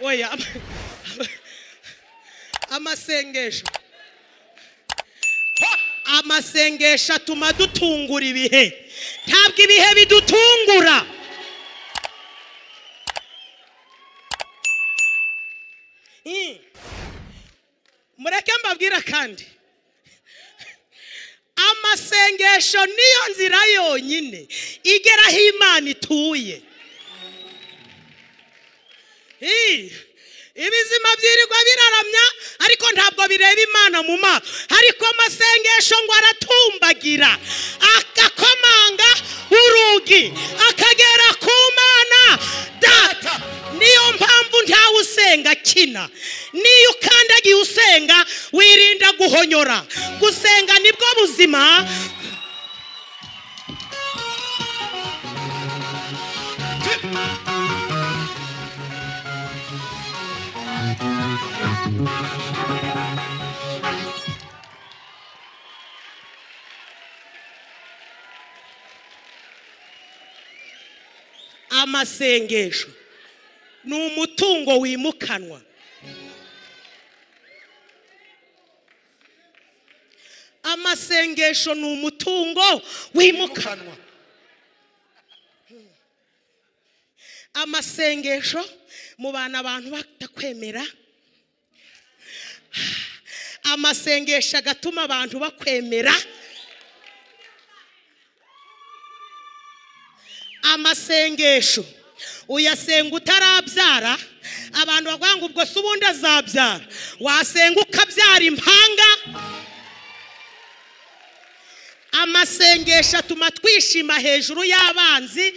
Oya, amasengesho, amasengesho atuma dutungura ibihe. Ntabwo ibihe bidutungura. Mureke mbabwira kandi, amasengesho niyo nzira yonyine igera aho Imana ituye. Ibizima byirirwa biraramya ariko ntabwo bireba Imana mu maso. Ariko amasengesho ngo aratumbagira, agakomanga urugi, akagera ku Mana Data. Niyo mpamvu ntawe usenga akina. Niyo ukandagiye usenga wirinda guhonyora. Gusenga nibwo buzima. Amasengesho ni umutungo wimukanwa. Amasengesho ni umutungo wimukanwa. Amasengesho mu bana abantu batakwemera, amasengesho agatuma abantu bakwemera. Amasengesho uyasenga utarabyara, abantu bavuga ngo ubwo se ubundi azabyara. Wasenga ukabyara impanga. Amasengesho atuma twishima hejuru y'abanzi.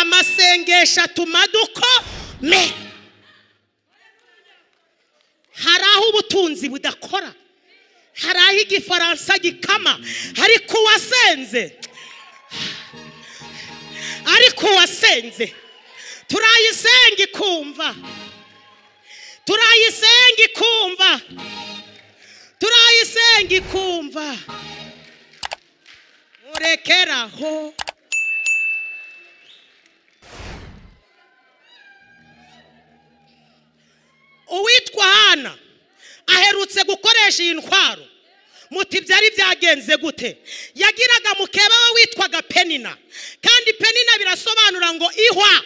Amasengesho atuma dukome. Hari aho ubutunzi budakora, hari aho igifaransa gikama, ariko uwasenze, ariko uwasenze turayisenga ikumva, turayisenga ikumva, turayisenga ikumva. Murekeraho. Uwitwa Hana aherutse gukoresha iyi ntwaro. Muti byari byagenze gute? Yagiraga mukeba we witwaga Penina, kandi Penina birasobanura ngo ihwa.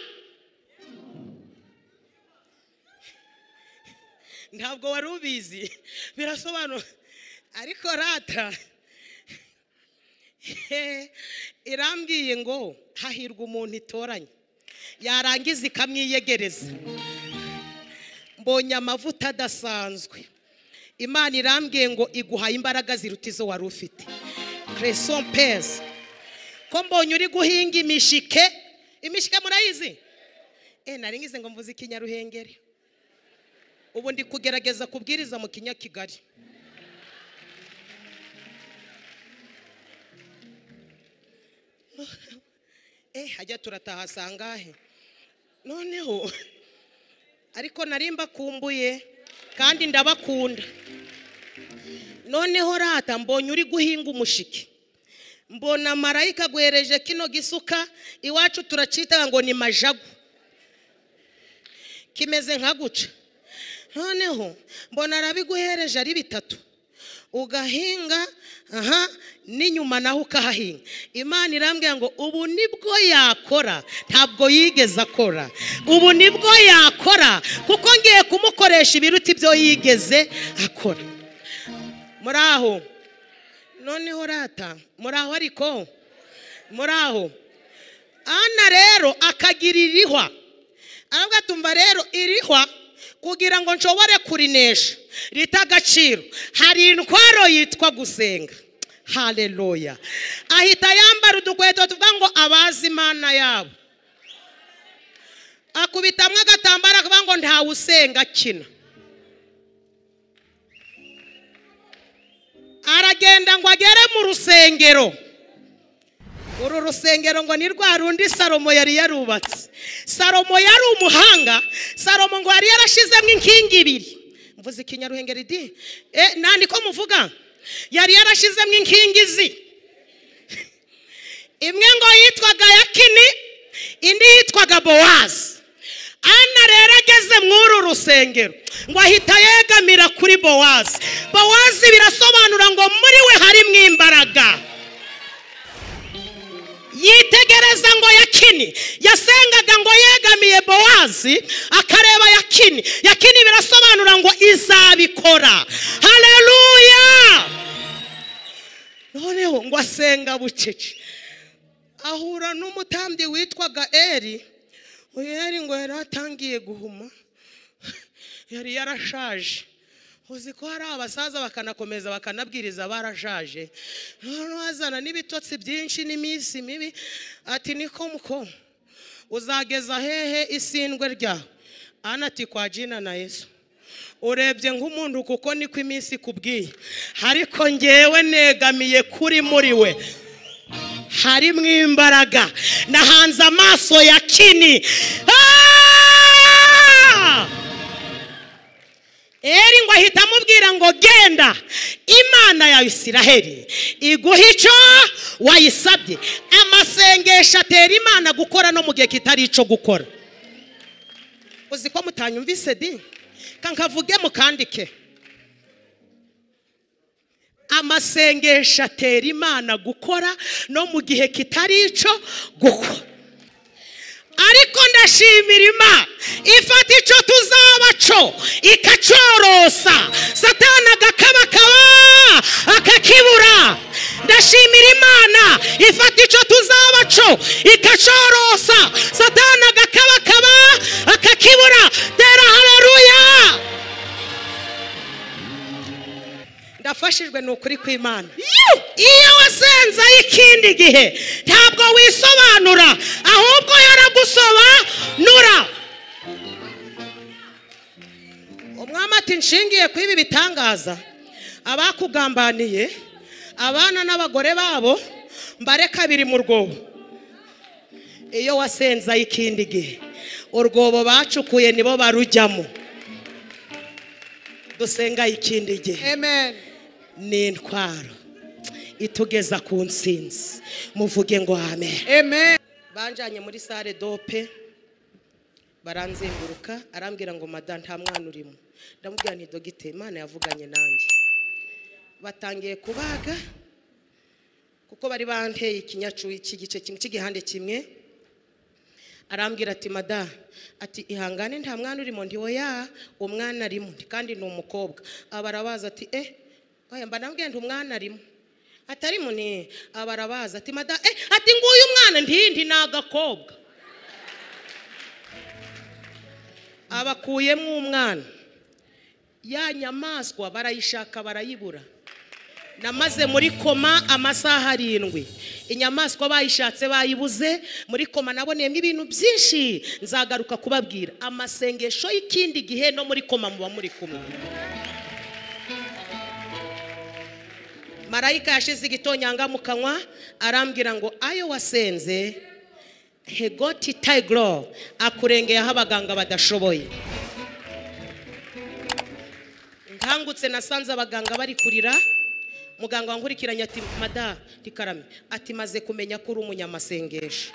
Ntabwo wari ubizi, birasobanura. Ariko rata irambwiye ngo hahirwa umuntu itoranya, yarangiza ikamwiyegereza. Mbonye amavuta adasanzwe. Imana irambwiye ngo iguhaye imbaraga ziruta izo wari ufite. Creson pez. Ko mbonye uri guhinga imishike. Imishike murayizi? Nari ngize ngo mvuze ikinyaruhengeri. Ubu ndi kugerageza kubwiriza mu Kinyakigali. Hajya turataha sangahe? Noneho ariko narimba kumbuye kandi ndabakunda. Noneho rata mbonye uri guhinga umushike, mbona marayika guhereje kino gisuka. Iwacu turacita ngo ni majagu, kimeze nka guca. Noneho mbona arabiguhereje ari bitatu, ugahinga aha n'inyuma naho ukahahinga. Imana irambwira ngo ubu nibwo yakora, ntabwo yigeze akora. Ubu nibwo yakora, kuko ngiye kumukoresha ibiruta ibyo yigeze akora. Muraho. Noneho rata muraho, ariko muraho. Ana rero akagira irihwa, aravuga tumva rero irihwa kugira ngo nshobore kurinesha rita agaciro. Hari intwaro yitwa gusenga. Haleluya. Ahita yambara udukweto tuvuga ngo abazi Imana yabo, akubitamwe agatambara akavuga ngo ntawe usenga akina. Aragenda ngo agere mu rusengero. Uru rusengero ngo ni rwa rundi Salomo yari yarubatse. Salomo yari umuhanga. Salomo ngo yari yarashizemo inkingi ibiri. Mvuze ikinyaruhengeri di? Nandi ko muvuga? Yari yarashizemo inkingi zi. Imwe ngo yitwaga Yakini, indi yitwaga Bowazi. Ana rero ageze mw'uru rusengero ngo ahita yegamira kuri Bowazi. Bowazi birasobanura ngo muri we harimo imbaraga. Yitegereza ngo Yakini yasengaga ngo yegamiye Bowazi, akareba Yakini. Yakini birasobanura ngo izabikora. Haleluya! Noneho ngo asenga bucece, ahura n'umutambyi witwaga Eri. Uyu Eri ngo yari atangiye guhuma, yari yarashaje. Uzi ko hari abasaza bakanakomeza bakanabwiriza barashaje, noneho azana n'ibitotsi byinshi n'iminsi mibi. Ati niko muko uzageza hehe isindwe ryawe? Ana ati kwa jina na Yesu. Urebye nk'umuntu kuko niko iminsi ikubwiye, ariko ngewe negamiye kuri muri we harimo imbaraga. Nahanze amaso ya Kini. Eri ngo ahita amubwira ngo genda, Imana ya Isiraheli iguha icyo wayisabye. Amasengesho atera Imana gukora no mu gihe kitari icyo gukora. Uzi ko mutanyumvise di? Kankavuge mukandike. Amasengesho atera Imana gukora no mu gihe kitari icyo gukora. Ariko ndashimira Imana ifata icyo tuzaba cyo ikacyorosa, Satani agakabakaba akakibura. Ndashimira Imana ifata icyo tuzaba cyo ikacyorosa, Satani agakabakaba akakibura. Tera haleluya! Ndafashijwe ni ukuri kw'Imana. Iyo wasenze ikindi gihe ntabwo wisobanura, ahubwo yaragusobanura. Umwami ati nshingiye ku ibi bitangaza, abakugambaniye abana n'abagore babo mbare kabiri mu rwobo. Iyo wasenze ikindi gihe urwobo bacukuye nibo barujyamo. Dusenga ikindi gihe. Amen. Ni intwaro itugeza ku nsinzi. Muvuge ngo amen. Amen. Banjanye muri sale dope baranzenguruka, arambwira ngo mada nta mwana urimo. Ndamubwira nti dogite, Imana yavuganye nanjye. Batangiye kubaga kuko bari banteye ikinyacu ikigice kimwe cy'igihande kimwe. Arambwira ati mada, ati ihangane nta mwana urimo. Ndi oya, umwana arimo kandi ni umukobwa. Abarabaza ati oya mba nambwiye nti umwana arimo. Atarimo ni abarabaza ati mada, ati nguyu umwana ndindi ni agakobwa. Abakuyemo umwana, ya nyamaswa barayishaka barayibura. Namaze muri koma amasaha 7. Inyamaswa bayishatse bayibuze. Muri koma naboneyemo ibintu byinshi nzagaruka kubabwira. Amasengesho y'ikindi gihe no muri koma muba muri kumwe. Marayika yashize igitonyanga mu kanwa arambwira ngo ayo wasenze hegoti tayigro akurengeye aho abaganga badashoboye. Nkangutse nasanze abaganga bari kurira. Muganga wankurikiranye ati mada rikarame, ati maze kumenya ko uri umunyamasengesho.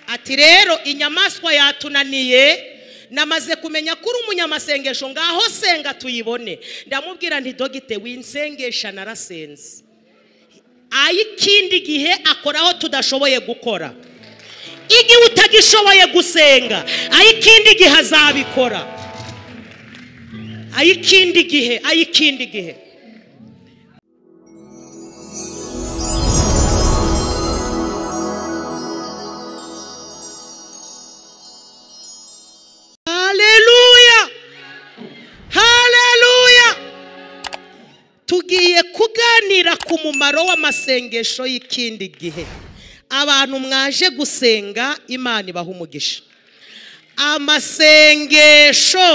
Ati rero inyamaswa yatunaniye, namaze kumenya ko uri umunyamasengesho, ngaho senga tuyibone. Ndamubwira nti dogite winsengesha narasenze. Ayikindi gihe akoraho tudashoboye gukora. Igihe utagishoboye gusenga, ayikindi gihe azabikora. Ayikindi gihe, ayikindi gihe. Haleluya! Haleluya! Tugiye kuganira ku mumaro w'amasengesho y'ikindi gihe. Abantu mwaje gusenga, Imana ibaha umugisha. Amasengesho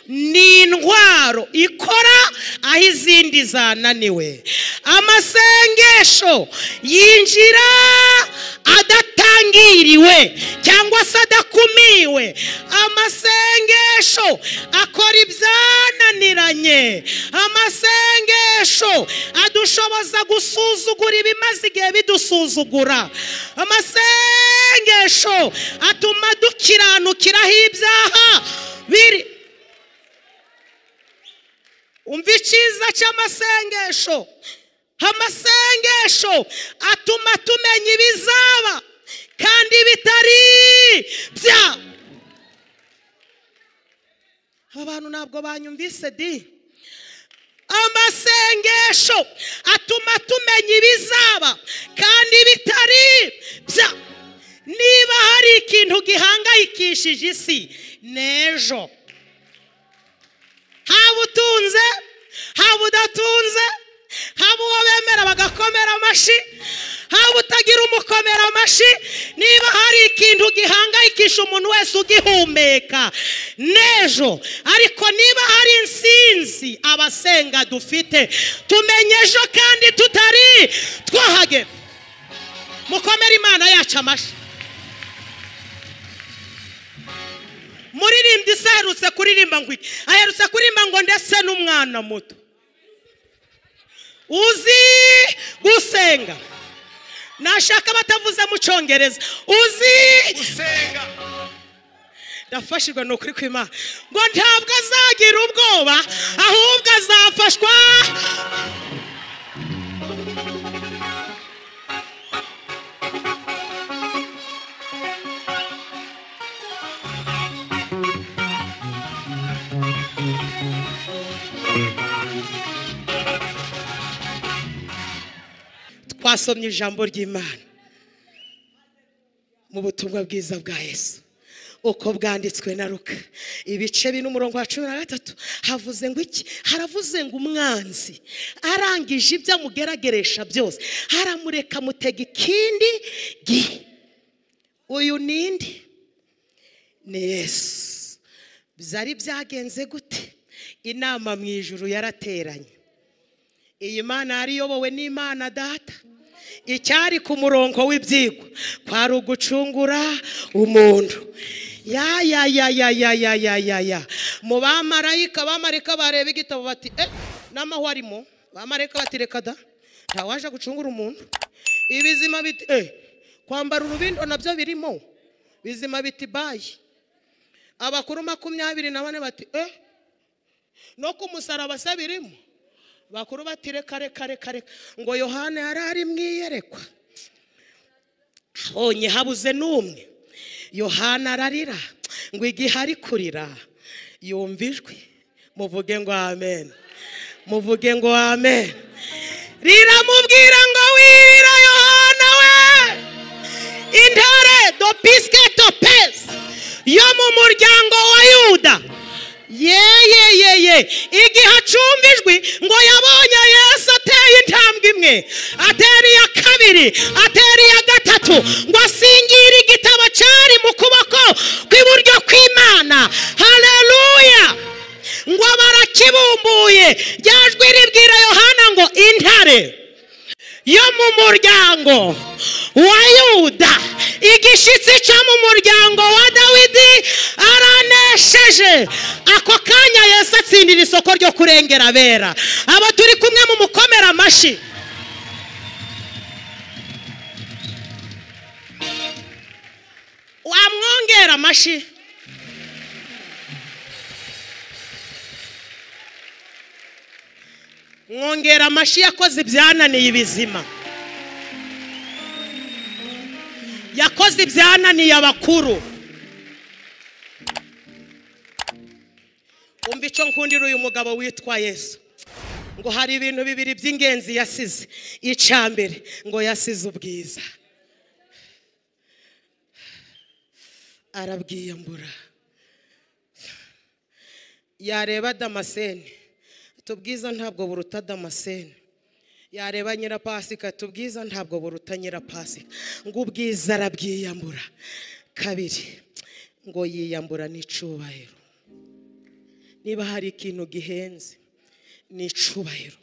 ni intwaro ikora aho izindi zananiwe. Amasengesho yinjira adatangiriwe cyangwa se adakumiwe. Amasengesho akora ibyananiranye. Amasengesho adushoboza gusuzugura ibimaze igihe bidusuzugura. Amasengesho atuma Gukiranukiraho ibyaha biri. Umva icyiza cy'amasengesho. Amasengesho atuma tumenya ibizaba kandi bitari bya. Abantu ntabwo banyumvise di. Amasengesho atuma tumenya ibizaba kandi bitari bya. Niba hari ikintu gihangayikishije isi n'ejo, haba utunze haba udatunze, haba uwo bemera bagakomera amashyi, haba utagira umukomera amashyi, niba hari ikintu gihangayikisha umuntu wese ugihumeka n'ejo. Ariko niba hari insinzi abasenga dufite, tumenye ejo kandi tutari twahagera. Mukomere Imana yacu amashyi. Muririmbyi se aherutse kuririmba ngo iki? Aherutse kuririmba ngo ndetse n'umwana muto uzi gusenga. Nashaka batavuze mu Cyongereza, uzi gusenga. Ndafashirwa no kuri kw'Imana ngo ntabwo azagira ubwoba, ahubwo azafashwa. Twasomye ijambo ry'Imana mu butumwa bwiza bwa Yesu uko bwanditswe na Luka ibice 4 umurongo wa 13. Havuze ngo iki? Haravuze ngo umwanzi arangije ibyo amugerageresha byose, haramureka mutega ikindi gihe. Uyu ninde? Ni Yesu. Byari byagenze gute? Inama mu ijuru yarateranye. Iyi Mana yari iyobowe n'Imana Data. Icyari ku murongo w'ibyigwa kwari ugucungura umuntu. Ya ya ya ya ya ya ya ya ya. Mu bamarayika, bamarayika bareba igitabo bati n'amahwa arimo. Bamarayika bati reka da, ntawaje gucungura umuntu. Ibizima biti kwambara urubindo nabyo birimo. Bizima biti bayi. Abakuru 24 bati no ku musaraba se birimo. Bakuru bati reka reka reka reka. Ngo Yohana yari ari mwiyerekwa, abonye habuze n'umwe. Yohana ararira ngo igihe ari kurira yumva ijwi. Muvuge ngo amen, muvuge ngo amen. Riramubwira ngo wirira Yohana we, intare dopiske topes yo mu muryango wa Yuda. Ye ye ye ye. Igihe acumva ijwi ngo yabonye Yesu ateye intambwe imwe, atera iya kabiri, atera iya gatatu, ngo asingira igitabo cyari mu kuboko kw'iburyo kw'Imana. Haleluya! Ngo barakibumbuye. Rya jwi ribwira Yohana ngo intare yo mu muryango wa Yuda, igishitsi cyo mu muryango wa Dawidi, aranesheje. Ako kanya Yesu atsindira isoko ryo kurengera abera. Abo turi kumwe mu mukomera amashyi. Wamwongera amashyi. Mwongera amashyi. Yakoze ibyananiye ibizima, yakoze ibyananiye abakuru. Umva icyo nkundira uyu mugabo witwa Yesu. Ngo hari ibintu bibiri by'ingenzi yasize. Icya mbere ngo yasize ubwiza, arabwiyambura. Yareba Damascene, tubwiza ntabwo buruta Damascene. Yareba Nyirapasika, tubwiza ntabwo buruta Nyirapasika. Ngo ubwiza arabwiyambura. Kabiri ngo yiyambura n'icubahiro. Niba hari ikintu gihenze ni icubahiro.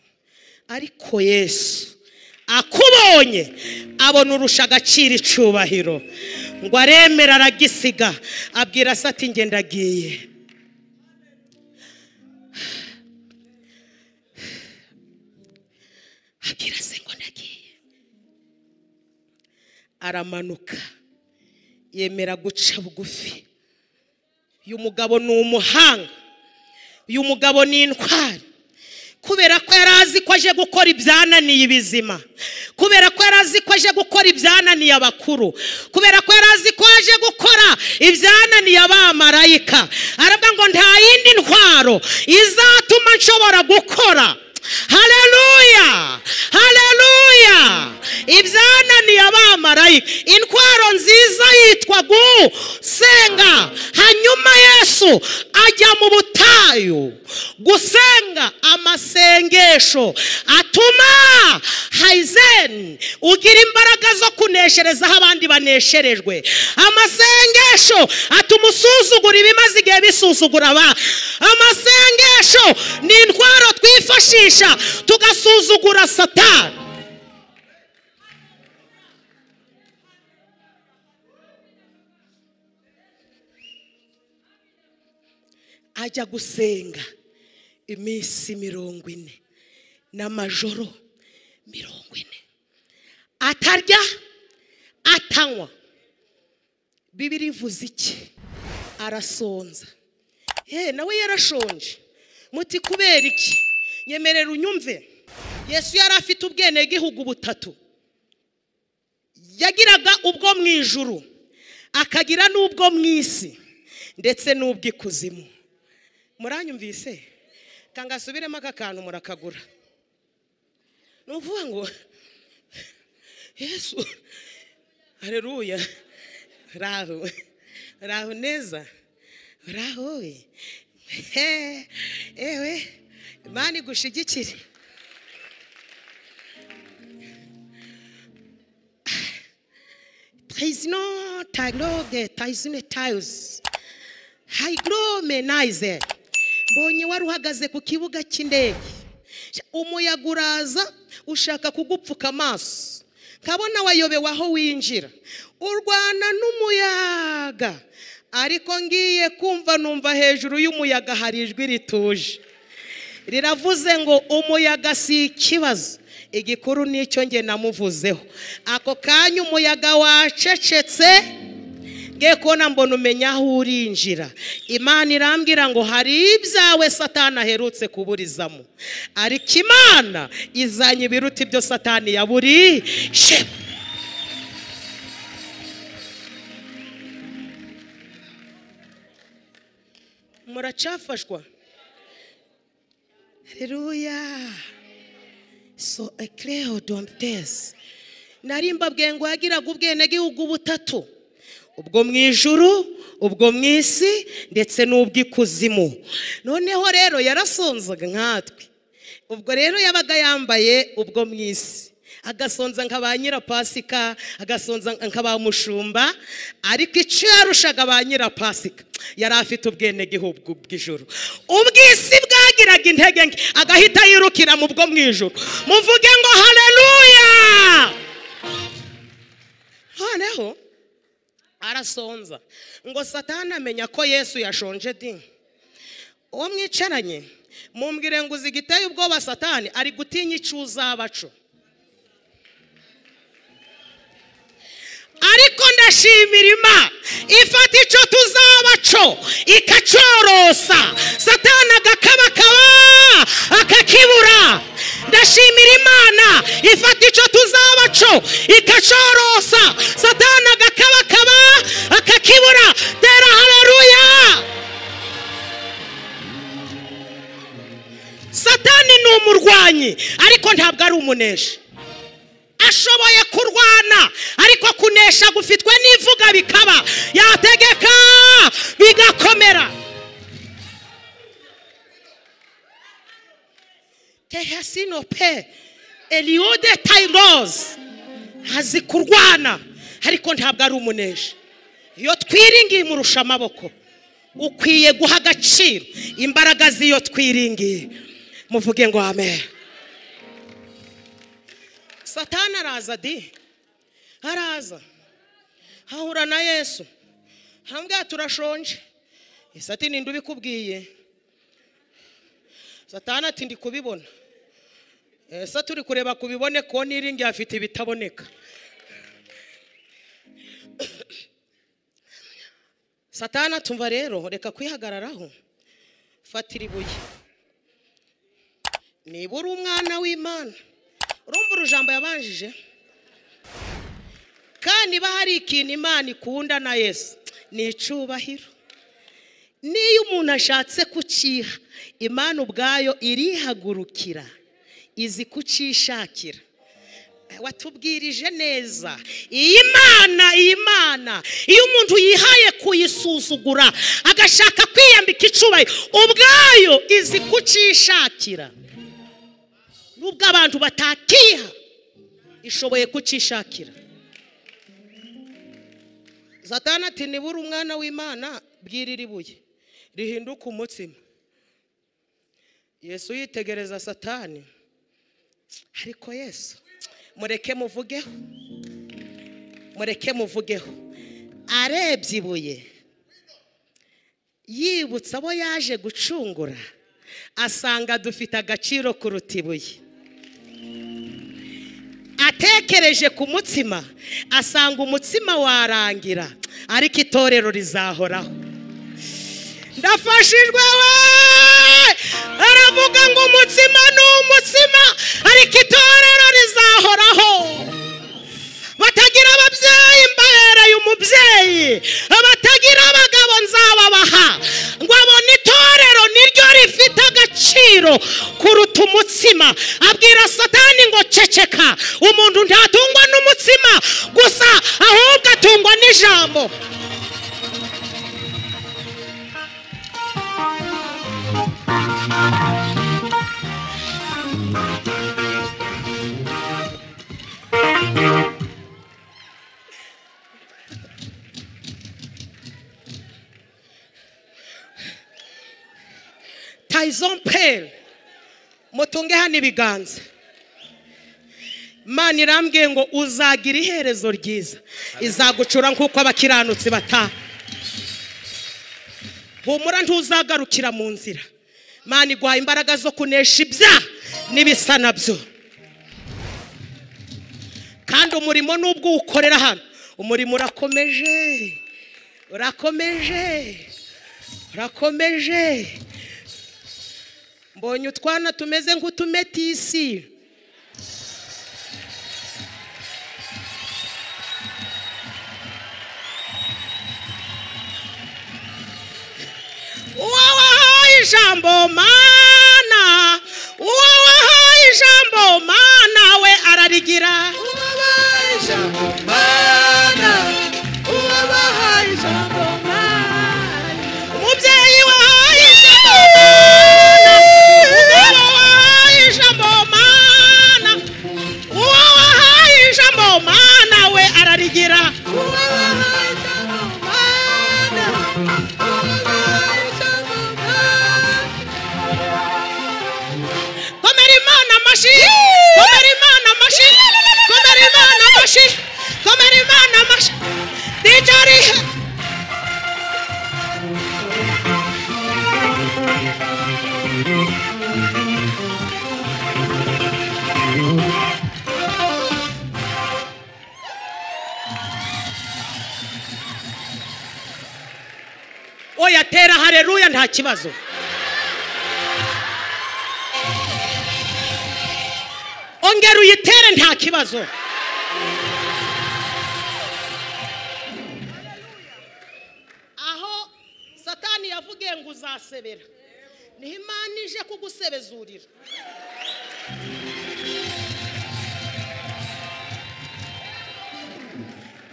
Ariko Yesu akubonye abona urusha agaciro icubahiro, ngo aremera aragisiga, abwira se ati nge ndagiye. Abwira se ngo ndagiye. Aramanuka yemera guca bugufi. Uyu mugabo ni umuhanga, uyu mugabo ni intwari, kubera ko yari azi ko aje gukora ibyananiye ibizima, kubera ko yari azi ko aje gukora ibyananiye abakuru, kubera ko yari azi ko aje gukora ibyananiye abamarayika. Aravuga ngo nta yindi ntwaro izatuma nshobora gukora, haleluya, haleluya, ibyananiye abamarayika. Intwaro nziza yitwa gusenga. Hanyuma Yesu ajya mu butayu gusenga amasengesho atuma haizen ugira imbaraga zo kunesherezaho abandi banesherejwe. Amasengesho atuma usuzugura ibimaze igihe bisuzugura aba. Amasengesho ni intwaro twifashisha tugasuzugura Satani. Ajya gusenga iminsi 40 n'amajoro 40, atarya atanywa. Bibiri ivuze iki? Arasonza. Nawe yarashonje. Muti kubera iki? Nyemerera unyumve. Yesu yari afite ubwenegihugu butatu. Yagiraga ubwo mu ijuru, akagira n'ubwo mu isi, ndetse n'ubw'ikuzimu. Muranyumvise? Kangasubiremo aka kantu murakagura. Ni ukuvuga ngo Yesu, haleluya, raho raho neza, raho we, ewe Imana igushigikire. Trisno tagloge taizune tiles hygromenize. Mbonye wari uhagaze ku kibuga cy'indege, umuyaga uraza ushaka kugupfuka amaso, kabona wayobewe aho winjira, urwana n'umuyaga. Ariko ngiye kumva numva hejuru y'umuyaga hari ijwi rituje riravuze ngo umuyaga si ikibazo, igikuru nicyo nge namuvuzeho. Ako kanya umuyaga wacecetse, ngiye kubona mbona umenya aho urinjira. Imana irambwira ngo hari ibyawe Satani aherutse kuburizamo, ariko Imana izanye ibiruta ibyo Satani yaburije. Muracafashwa? Haleluya. So ecleo dontes. Nari mbabwiye ngo yagiraga ubwenegihugu butatu, ubwo mu ijuru, ubwo mu isi, ndetse n'ubw'ikuzimu. Noneho rero yarasonzaga nkatwe. Ubwo rero yabaga yambaye ubwo mu isi, agasonza nka ba nyirapasika, agasonza nka ba mushumba, ariko icyo yarushaga ba nyirapasika yari afite ubwenegihugu bw'ijuru. Ubw'isi bwagiraga intege nke, agahita yirukira mu bwo mu ijuru. Muvuge ngo haleluya. Noneho arasonza ngo Satani amenya ko Yesu yashonje di. Uwo mwicaranye mumbwire ngo uzigiteye ubwoba Satani ari gutinya icyo uzabaco. Ariko ndashimira Imana ifata icyo tuzabaco ikacorosa, Satani agakabakaba akakibura. Ndashimira Imana ifata icyo tuzabaco ikacorosa, Satani agakabakaba akakibura. Tera haleluya. Satani ni umurwanyi, ariko ntabwo ari umunesha. Ashoboye kurwana, ariko kunesha gufitwe n'ivuga bikaba, yategeka bigakomera. Tehasino pe Eliode Tairos azi kurwana, ariko ntabwo ari umunesha. Iyo twiringiye murusha amaboko, ukwiye guha agaciro imbaraga z'iyo twiringiye. Muvuge ngo amen. Satani araza di, araza ahura na Yesu, hambwa turashonje. Yesu ati ninde ubikubwiye? Satani ati ndi kubibona. Yesu turi kureba kubibone ko niringiye afite ibitaboneka. Satana tumva rero reka kwihagararaho, fatira ibuye. Niba uri umwana w'Imana, urumva urujambo yabanjije. Kandi niba hari ikintu Imana ikunda na Yesu ni icubahiro. Niyo umuntu ashatse kuciha, Imana ubwayo irihagurukira, izi kucishakira. Watubwirije neza iyi Mana, iyi Mana iyo umuntu yihaye kuyisuzugura agashaka kwiyambika icubahiro, ubwayo izi kucishakira. Nubwo abantu batakiha, ishoboye kucishakira. Satani ati nibura umwana w'Imana bwirira ibuye rihinduka umutsima. Yesu yitegereza Satani, ariko Yesu mureke muvugeho, mureke muvugeho. Arebye ibuye yibutsa abo yaje gucungura, asanga dufite agaciro kuruta ibuye. Atekereje ku mutsima, asanga umutsima warangira, ariko itorero rizahoraho. Ndafashijwe we! Aravuga ngo umutsima ni umutsima, ariko itorero rizahoraho. Batagira ababyeyi mbahereye umubyeyi, abatagira abagabo nzababaha. Ngo abone itorero niryo rifite agaciro kuruta umutsima. Abwira Satani ngo ceceka, umuntu ntatungwa n'umutsima gusa, ahubwo atungwa n'ijambo. Tyson Pell, mutunge hano ibiganza. Imana irambwiye ngo uzagira iherezo ryiza, izagucura nk'uko abakiranutsi bataha. Humura ntuzagarukira mu nzira. Imana iguha imbaraga zo kunesha ibyaha n'ibisa nabyo. Kandi umurimo nubwo ukorera hano, umurimo urakomeje, urakomeje, urakomeje. Mbonye utwana tumeze nk'utumetisi. Uwawahaye ijambo Mana, uwawahaye ijambo Mana we ararigira. Uwawahaye ijambo Mana, uwawahaye ijambo Mana, umubyeyi wahaye ijambo Mana, uwawahaye ijambo Mana, uwawahaye ijambo Mana we ararigira. Uwawahaye ijambo Mana, uwawahaye ijambo Mana. Komera Imana amashyi, komera Imana amashyi, komera Imana amashyi, komera Imana amashyi. DJ arihe? Oya tera haleluya nta kibazo. Ongera uyitere nta kibazo. Aho Satani yavugiye ngo uzasebera, niho Imana ije kugusebezurira.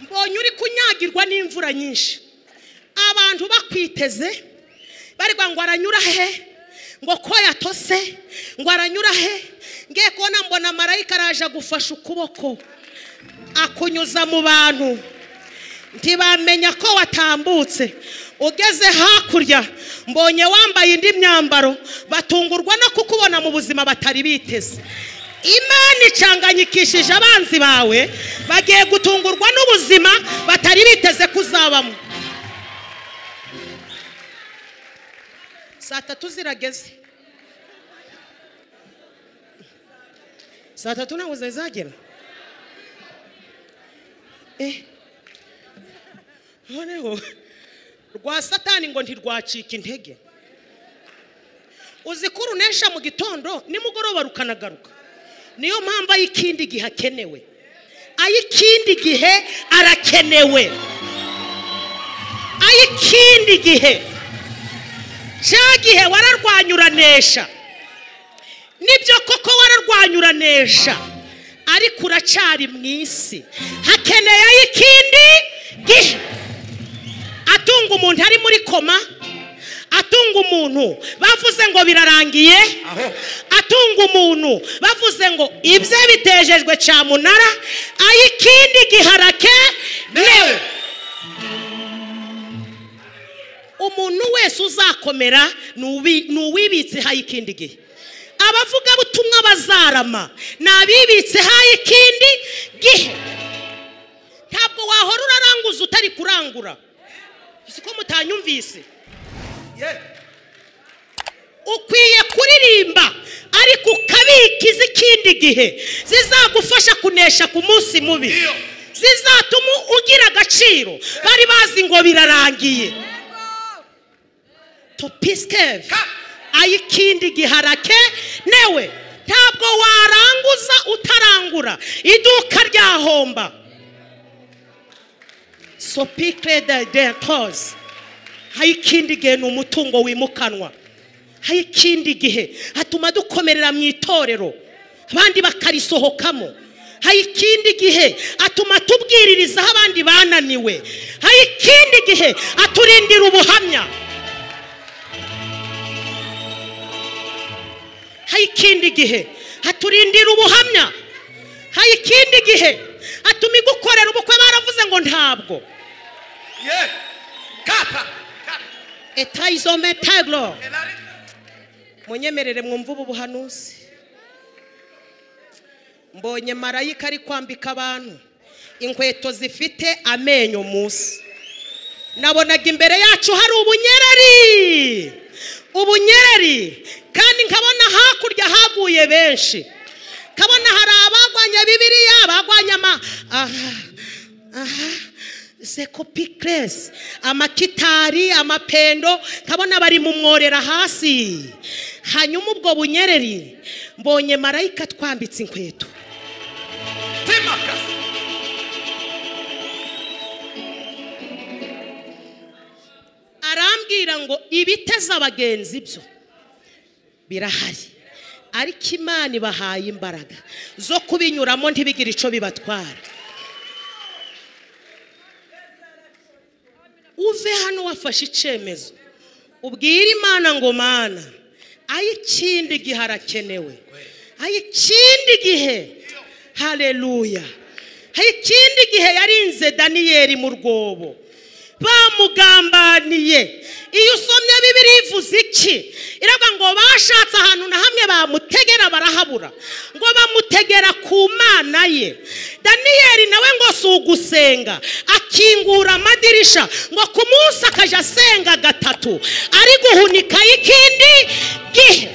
Mbonye uri kunyagirwa n'imvura nyinshi, abantu bakwiteze bari ngo aranyura he, ngo ko yatose, ngo aranyura he. Ngiye kubona mbona marayika araje gufasha ukuboko akunyuza mu bantu, ntibamenya ko watambutse. Ugeze hakurya mbonye wambaye indi myambaro, batungurwa no kukubona mu buzima batari biteze. Imana icanganyikishije abanzi bawe, bagiye gutungurwa n'ubuzima batari biteze kuzabamo. Saa tatu zirageze. Saa tatu ntabwo zizagera. Noneho Rwa Satani ngo ntirwacika intege. Uzi ko urunesha mu gitondo nimugoroba rukanagaruka. Niyo mpamvu ayikindi gihe akenewe. Ayikindi gihe arakenewe. Ayikindi gihe. Cya gihe wararwanyuranesha. Nibyo koko wararwanyuranesha. Ariko uracyari mu isi. Hakeneye ayikindi gihe. Atunga umuntu ari muri koma. Atunga umuntu bavuze ngo birarangiye. Atunga umuntu bavuze ngo ibye bitejejwe cyamunara. Ayikindi giharake newe. Umuntu wese uzakomera nuwibitse hayikindi gihe. Abavuga butumwa bazarama nabibitse hayikindi gihe. Ntabwo wahora uraranguza utari kurangura. Siko mutanyumvise. Ukwiye kuririmba ariko ukabika izikindi gihe zizagufasha kunesha ku munsi mubi, zizatuma ugira agaciro. Bari bazi ngo birarangiye. Topiskev ayikindi giharake newe. Ntabwo waranguza utarangura. Iduka ryahomba. Sopikre de cause. Hayikindi gihe ni umutungo wimukanwa. Hayikindi gihe hatuma dukomerera mu itorero abandi bakarisohokamo. Hayikindi gihe atuma tubwiririzaho abandi bananiwe. Hayikindi gihe aturindira ubuhamya. Hayikindi gihe aturindira ubuhamya. Hayikindi gihe atuma igukorera ubukwe baravuze ngo ntabwo. Etaizometaglo. Munyemerere mwumva ubu buhanuzi. Mbonye marayika ari kwambika abantu inkweto zifite amenyo munsi. Nabonaga imbere yacu hari ubunyereri. Ubunyereri kandi nkabona hakurya haguye benshi. Kabona hari abagwanya Bibiliya, abagwanya ama sekopikres, amakitari, amapendo, kabona bari mu mworera hasi. Hanyuma ubwo bunyereri mbonye marayika twambitse inkweto. Arambwira ngo ibiteza abagenzi byo birahari, ariko Imana ibahaye imbaraga zo kubinyuramo ntibigire ico bibatwara. Uve hano wafashe icemezo ubwira Imana ngo Mana, ayikindi gihe arakenewe. Ayikindi gihe. Haleluya. Ayikindi gihe yarinze Daniyeli mu rwobo bamugambaniye. Iyo usomye Bibiliya ivuze iki? Iravuga ngo bashatse ahantu na hamwe bamutegera barahabura, ngo bamutegera ku Mana ye. Daniyeli nawe ngo si ugusenga, akingura amadirisha ngo ku munsi akaja asenga gatatu, ari guhunika ikindi gihe.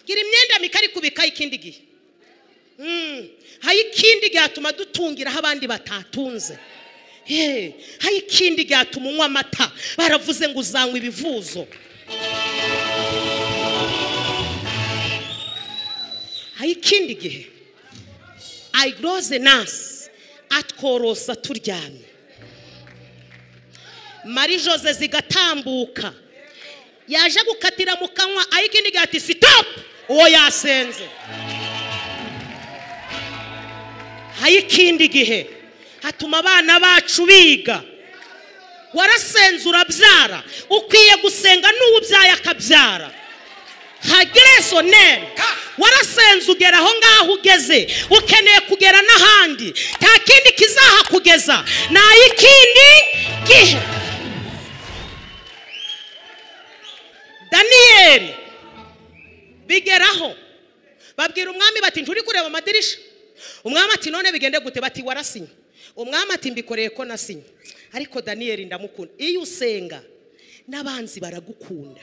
Gira imyenda mikari kubika ikindi gihe. Hayikindi gihe dutungira abandi batatunze. Hayikindi gihe unywa amata baravuze ngo uzanywa ibivuzo. Hayikindi gihe ayigroze nasi atworosa turyamye. Marie Jose zigatambuka yaje gukatira mu kanwa. Ayikindi gihe ati stop, uwo yasenze. Hayikindi gihe hatuma abana bacu biga. Warasenze urabyara, ukwiye gusenga n'uwubyaye akabyara. Hagreso nene. Warasenze ugera aho ngaho ugeze, ukeneye kugera n'ahandi. Nta kindi kizahakugeza na ikindi gihe. Daniyeli bigeraho babwira umwami bati nturi kureba amadirisha. Umwami ati none bigende gute? Bati warasinye. Umwami ati mbikoreye ko nasinye. Ariko Daniyeli ndamukunda. Iyo usenga n'abanzi baragukunda.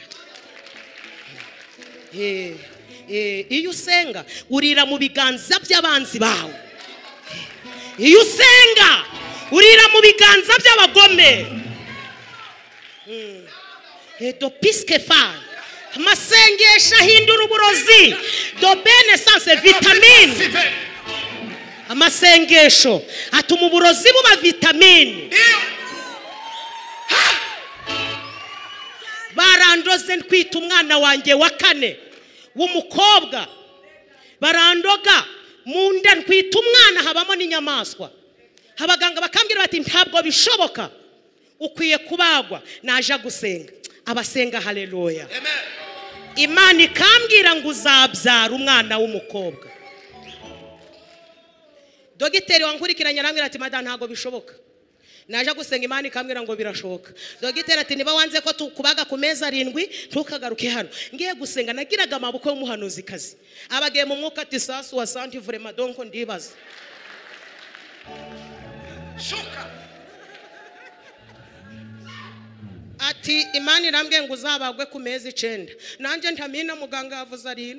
Iyo usenga urira mu biganza by'abanzi bawe. Iyo usenga Urira mu biganza by'abagome. Do piske fa. Amasengesho ahindura uburozi. Do bene sanse vitamine. Amasengesho atuma uburozi buba vitamine. Barandoze ntwita umwana wanjye wa kane w'umukobwa, barandoga mu nda ntwita umwana habamo n'inyamaswa. Abaganga bakambwira bati ntabwo bishoboka, ukwiye kubagwa. Naje gusenga, abasenga haleluya. Imana ikambwira ngo uzabyara umwana w'umukobwa. Dogiteri wankurikiranye arambwira ati madame ntabwo bishoboka. Naje gusenga Imana ikambwira ngo birashoboka. Dogiteri ati niba wanze ko tukubaga ku meza 7 ntukagaruke hano. Ngiye gusenga nagiraga amaboko y'umuhanuzi kazi. Abagiye mu mwuka ati sasu wa santi vraiment donc ndibaza. Shuka. Ati Imana irambwiye ngo uzabagwe ku meza 9. Nanje ntamina muganga yavuze 7.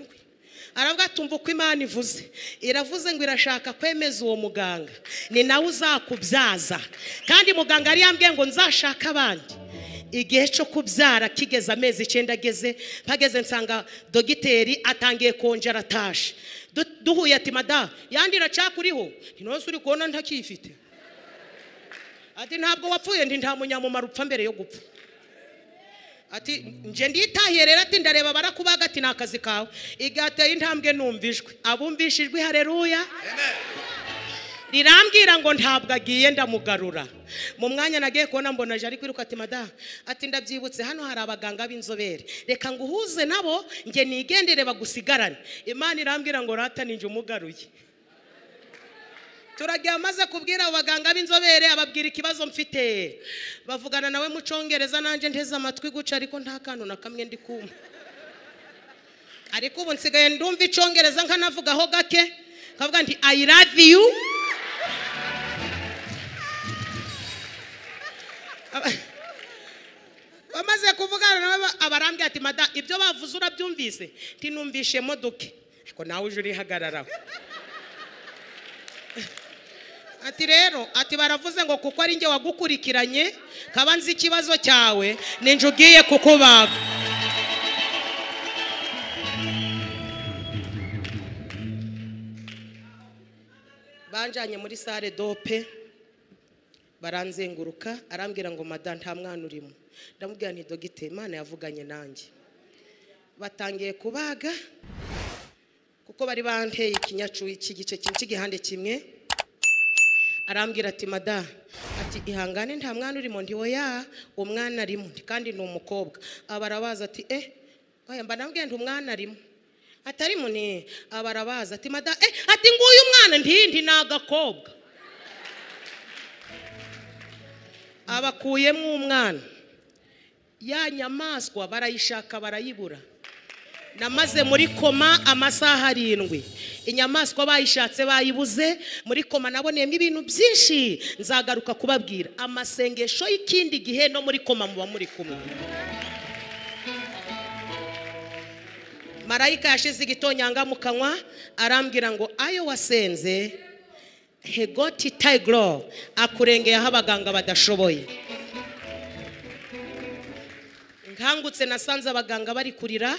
Aravuga tumva uko Imana ivuze. Iravuze ngo irashaka kwemeza uwo muganga. Ni nawe uzakubyaza. Kandi muganga ari yambwiye ngo nzashaka abandi. Igihe cyo kubyara kigeze amezi 9 ageze, pageze nsanga dogiteri atangiye kongera atashe. Duhuye ati mada, yandi iracakuriho. Ntinose uri kubona ntakifite. Ati ntabwo wapfuye, ndi nta munyamumaro upfa mbere yo gupfa. Ati nje nditahiye rero, ati ndareba barakubaga, ati nakazi kawe. Igateye intambwe numvijwe, abumvishijwe haleluya. Amen. Rirambwira ngo ntabwo agiye ndamugarura. Mu mwanya nagiye kubona mbona aje ari kwiruka ati mada, ati ndabyibutse hano hari abaganga b'inzobere, reka nguhuze nabo nge nigendere bagusigarane. Imana irambwira ngo rata ninje umugaruye. Turagiye amaze kubwira abaganga b'inzobere, ababwira ikibazo mfite. Bavugana nawe mu Cyongereza nanje nteze amatwi guca, ariko nta kantu na kamwe ndi kumva. Ariko ubu nsigaye ndumva Icyongereza nkanavugaho gake, kavuga nti I love you. Bamaze kuvugana nawe abarambye ati mada ibyo bavuze urabyumvise? Nti numvishe modoke. Ariko nawe uje urihagararaho. Ati rero, ati baravuze ngo kuko ari nge wagukurikiranye kaba nzi ikibazo cyawe, ninje ugiye kukubaga. Banjanye muri sale dope baranzenguruka, arambwira ngo mada nta mwana urimo. Ndamubwira nti dogite Imana yavuganye nanjye. Batangiye kubaga kuko bari banteye ikinyacu iki gice cy'igihande kimwe. Arambwira ati mada, ati ihangane nta mwana urimo. Ndi oya, umwana arimo kandi ni umukobwa. Abarabaza ati oya mba nambwiye ndi umwana arimo. Atarimo ni abarabaza ati mada, ati nguyu umwana ndi nagakobwa. Abakuyemo umwana. Ya nyamaswa barayishaka barayibura. Namaze muri koma amasaha 7. Inyamaswa bayishatse bayibuze. Muri koma naboneyemo ibintu byinshi nzagaruka kubabwira. Amasengesho y'ikindi gihe no muri koma muba muri kumwe. Marayika yashize igitonyanga mu kanwa arambwira ngo ayo wasenze hegoti tigro akurengeye aho abaganga badashoboye. Nkangutse nasanze abaganga bari kurira.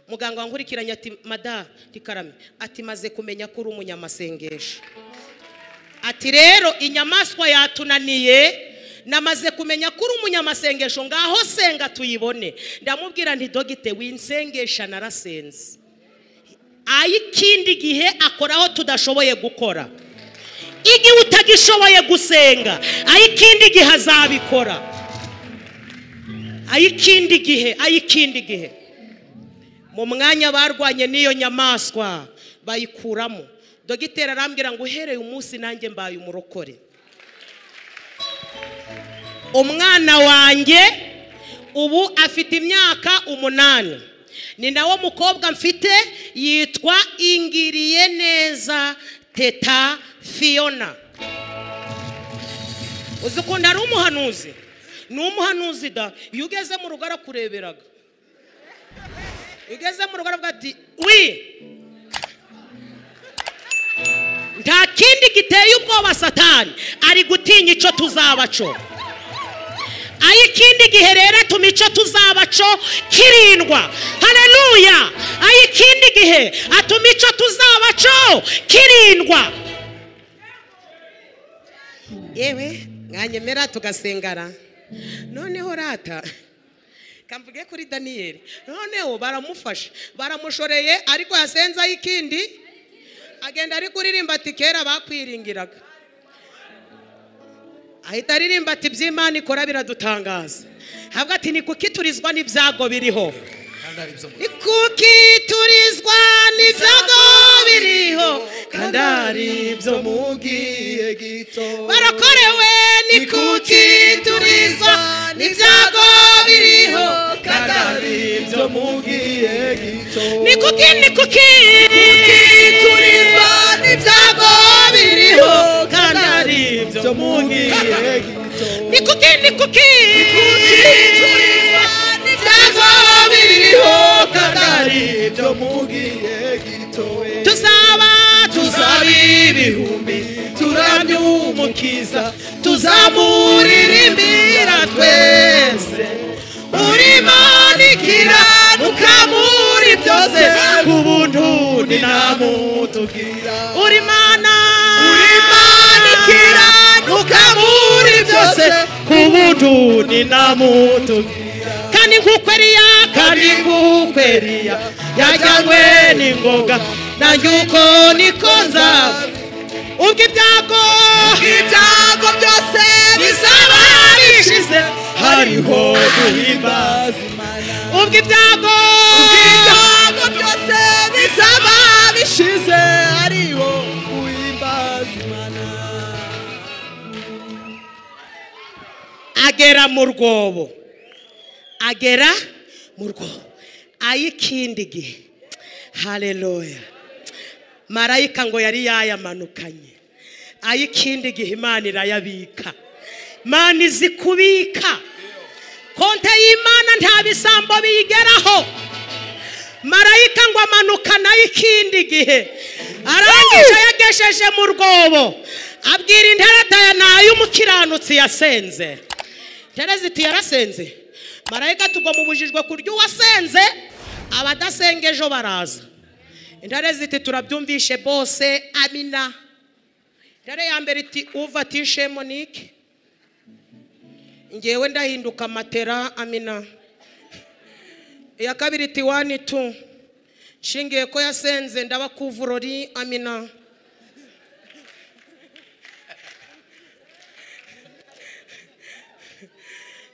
Muganga wankurikiranye ati mada ndikarame, ati maze kumenya ko uri umunyamasengesho. Ati rero inyamaswa yatunaniye, namaze kumenya ko uri umunyamasengesho, ngaho senga tuyibone. Ndamubwira nti dogite winsengesha narasenze. Ayikindi gihe akoraho tudashoboye gukora. Igihe utagishoboye gusenga, ayikindi gihe azabikora. Ayikindi gihe, ayikindi gihe. Mu mwanya barwanye n'iyo nyamaswa bayikuramo. Dogiteri arambwira ngo uhereye umunsi nanjye mbaye umurokore. Umwana wanjye ubu afite imyaka 8. Ni nawo mukobwa mfite, yitwa Ingiriye Neza Teta Fiona. Uzi ukuntu ari umuhanuzi? Ni umuhanuzi da. Iyo ugeze mu rugo arakureberaga. Ugeze mu rugo aravuga ati wi. Nta kindi giteye ubwoba Satani ari gutinya ico tuzabaco. Ayikindi gihe rero atuma ico tuzabaco kirindwa. Haleluya. Ayikindi gihe atuma ico tuzabaco kirindwa. Yewe mwanyemera tugasengara. Noneho rata kamvuge kuri Daniel. Noneho baramufasha, baramushoreye, ariko yasenza ayikindi agenda ari kuririmba ati kera bakwiringiraga. Ahita aririmba ati iby'Imana ikora biradutangaza. Havuga ati ni kuki turizwa n'ibyago biriho? Ni kuki turizwa n'ibyago biriho kandi ari ibyo mu gihe gito? Barakorewe. Ni kuki turizwa n'ibyago biriho kandi ari ibyo mu gihe gito? Ni kuki, ni kuki turizwa n'ibyago biriho kandi ari ibyo mu gihe gito? Ni kuki, ni kuki turizwa n'ibyago biriho kandi ari ibyo mu gihe gito? Tuzaba ibihumbi turamye Umukiza, tuzamuririmbira twese. Urimanikira ukamuri byose ku buntu ni namutugira. Urimana, urimanikira ukamuri byose ku buntu ni namutugira. Kandi nk'uko Eliya, kandi nk'uko Eliya yajyanywe n'ingoga, nanjye uko niko nzaba. Ubwo ibyago byose bizaba bishize hariho guhimbaza Imana. Ubwo ibyago byose bizaba bishize hariho guhimbaza Imana. Agera mu rwobo, agera mu rwobo ayikindi gihe. Haleluya. Marayika ngo yari yayamanukanye. Ayikindi gihe Imana irayabika. Imana izi kubika. Konte y'Imana nta bisambo biyigeraho. Marayika ngo amanukana ayikindi gihe. Arangije yagesheje mu rwobo, abwira intare nayo umukiranutsi yasenze. Intare ziti yarasenze. Marayika tugwa mubujijwe kurya uwasenze, abadasenga ejo baraza. Intare ziti turabyumvishe bose, amina. Intare ya mbere iti uva tishe Monique, ngewe ndahinduka matera, amina. Iya kabiri iti 1 2 nshingiye ko yasenze ndaba kuvurori, amina.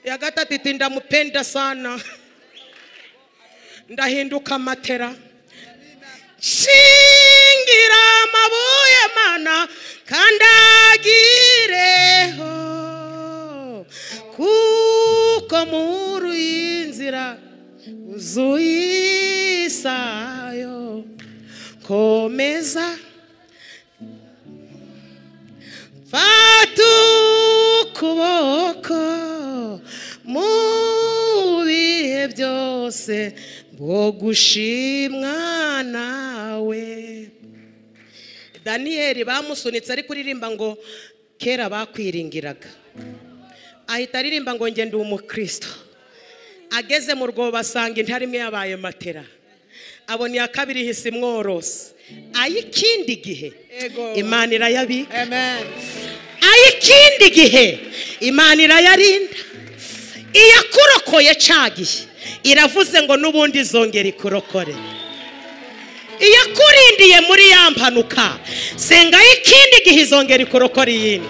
Ya gatatu iti ndamupenda sana, ndahinduka matera. Shingira amabuye mana kandagireho, kuko muri iyi nzira uzuye isayo. Komeza fata ukuboko mu bihe byose bwo gushimwa nawe. Daniyeli bamusunitse ari kuririmba ngo kera bakwiringiraga. Ahita aririmba ngo nge ndi umukristo. Ageze mu rwobo asanga intare imwe yabaye matera. Abona iya kabiri ihise imworose. Ayikindi gihe Imana irayabika. Amen. Ayikindi gihe Imana irayarinda. Iyakurokoye cagiye iravuze ngo n'ubundi izongera ikurokore. Iyakurindiye muri ya mpanuka, senga ikindi gihe izongera ikurokore iyindi.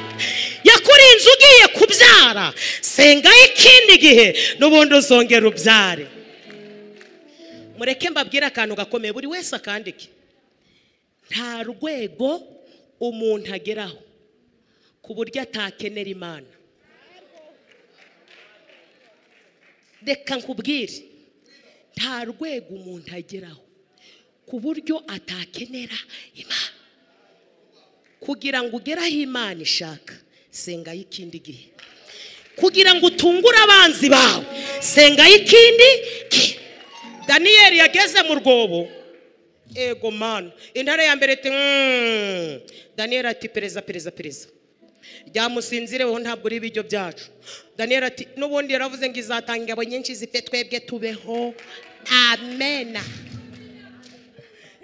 Yakurinze ugiye kubyara, senga ikindi gihe n'ubundi uzongera ubyare. Mureke mbabwire akantu gakomeye, buri wese akandike. Nta rwego umuntu ageraho ku buryo atakenera Imana. Reka nkubwire, nta rwego umuntu ageraho ku buryo atakenera Imana. Kugira ngo ugere aho Imana ishaka, senga y'ikindi gihe. Kugira ngo utungure abanzi bawe, senga y'ikindi gihe. Daniyeli yageze mu rwobo, Ego mana. Intare ya mbere iti Daniel ati pereza pereza pereza. Ryamusinzire wowe ntabwo uri ibiryo byacu. Daniel ati n'ubundi yaravuze ngo izatanga ingabo nyinshi zipfe twebwe tubeho. Amena.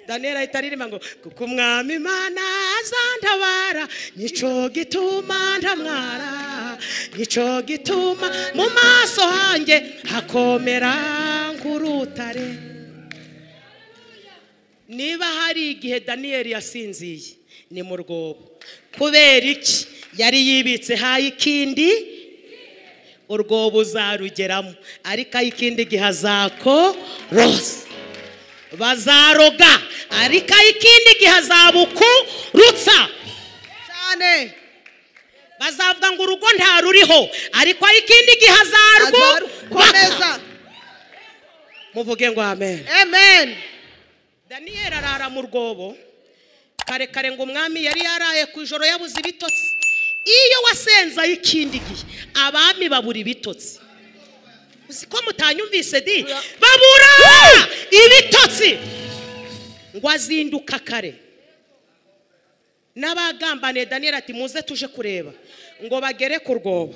Daniel ahita aririmba ngo kuko umwami Imana azantabara nico gituma ntamwara nico gituma mu maso hanjye hakomera nk'urutare. Niba hari igihe Daniel yasinziye ni mu rwobo. Kubera iki? Yari yibitse hayi ikindi urwobo uzarugeramo, ariko ayikindi gihe azako rose bazaroga, ariko ayikindi gihe azabukurutsa cyane. Bazavuga ngo urugo nta ruriho, ariko ayikindi gihe azarwo. Muvuge ngo amen. Amen. Daniel arara mu rwobo kare kare ngo umwami yari yaraye ku ijoro yabuze ibitotsi. Iyo wasenza ikindi gihe abami babura ibitotsi. Uzi ko mutanyumvise di? Babura ibitotsi. Ngo azinduka kare. N'abagambaniye Daniel ati muze tuje kureba ngo bagere ku rwobo.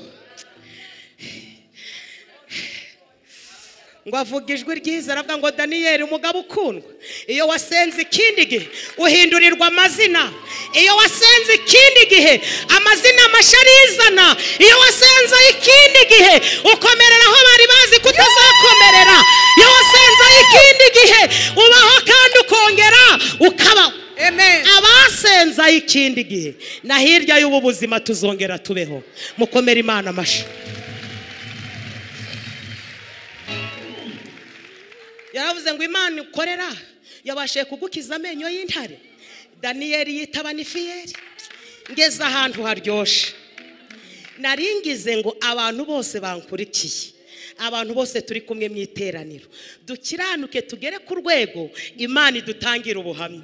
Ngo avuga ijwi ryiza aravuga ngo Daniel umugabo ukundwa, iyo wasenze ikindi gihe uhindurirwa amazina, iyo wasenze ikindi gihe amazina masharizana, iyo wasenze ikindi gihe ukomerera aho bari bazi kutazakomerera, iyo wasenze ikindi gihe ubaho kandi ukongera ukabaho. Amen. Abasenza ikindi gihe na hirya y'ubu buzima tuzongera tubeho. Mukomere Imana amashi. Yaravuze ngo Imana ikorera yabashe kugukiza amenyo y'intare. Daniel yitaba nifiyeri. Ngeze ahantu haryoshe. Naringize ngo abantu bose bankurikiye, abantu bose turi kumwe mu iteraniro, dukiranuke tugere ku rwego Imana idutangira ubuhamya.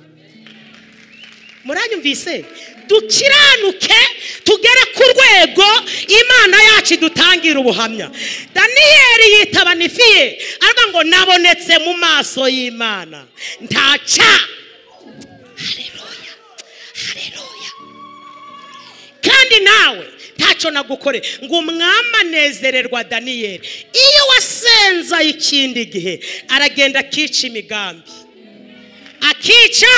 Muranyumvise? Dukiranuke tugere ku rwego Imana yacu idutangira ubuhamya. Daniel yitaba nifiye aravuga ngo nabonetse mu maso y'Imana ntaca. Haleluya, haleluya. Kandi nawe ntacyo nagukore. Ngo umwami anezererwa Daniel. Iyo wasenza ikindi gihe aragenda akica imigambi, akica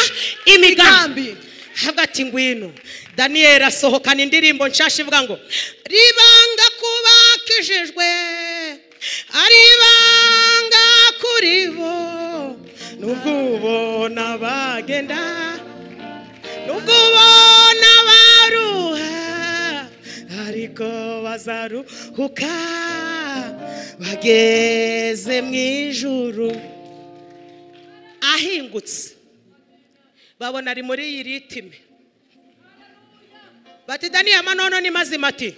imigambi. Hagati ngwino Daniel asohokana indirimbo nshasha ivuga ngo ribanga kubakijijwe ari banga kuri bo nubwo ubona bagenda nubwo ubona baruha ariko bazaruhuka bageze mu ijuru. Ahingutse babona ari muri iyi ritime. Bati Daniel amanono ni mazima ati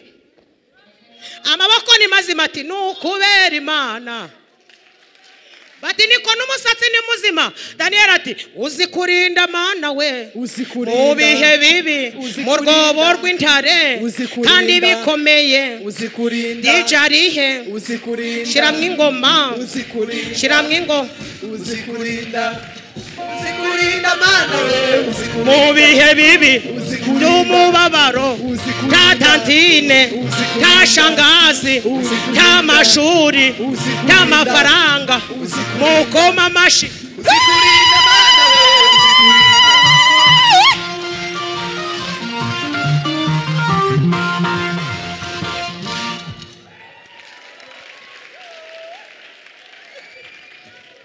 amaboko ni mazima ati nukubera Imana. Bati niko n'umusatsi ni muzima. Daniel ati uzi kurinda Mana we mu bihe bibi mu rwobo rw'intare kandi bikomeye. DJ arihe? Shiramwo ingoma, shiramwo ingoma. Mu bihe bibi by'umubabaro nta tantine nta shangazi nta mashuri nta mafaranga mukoma amashi.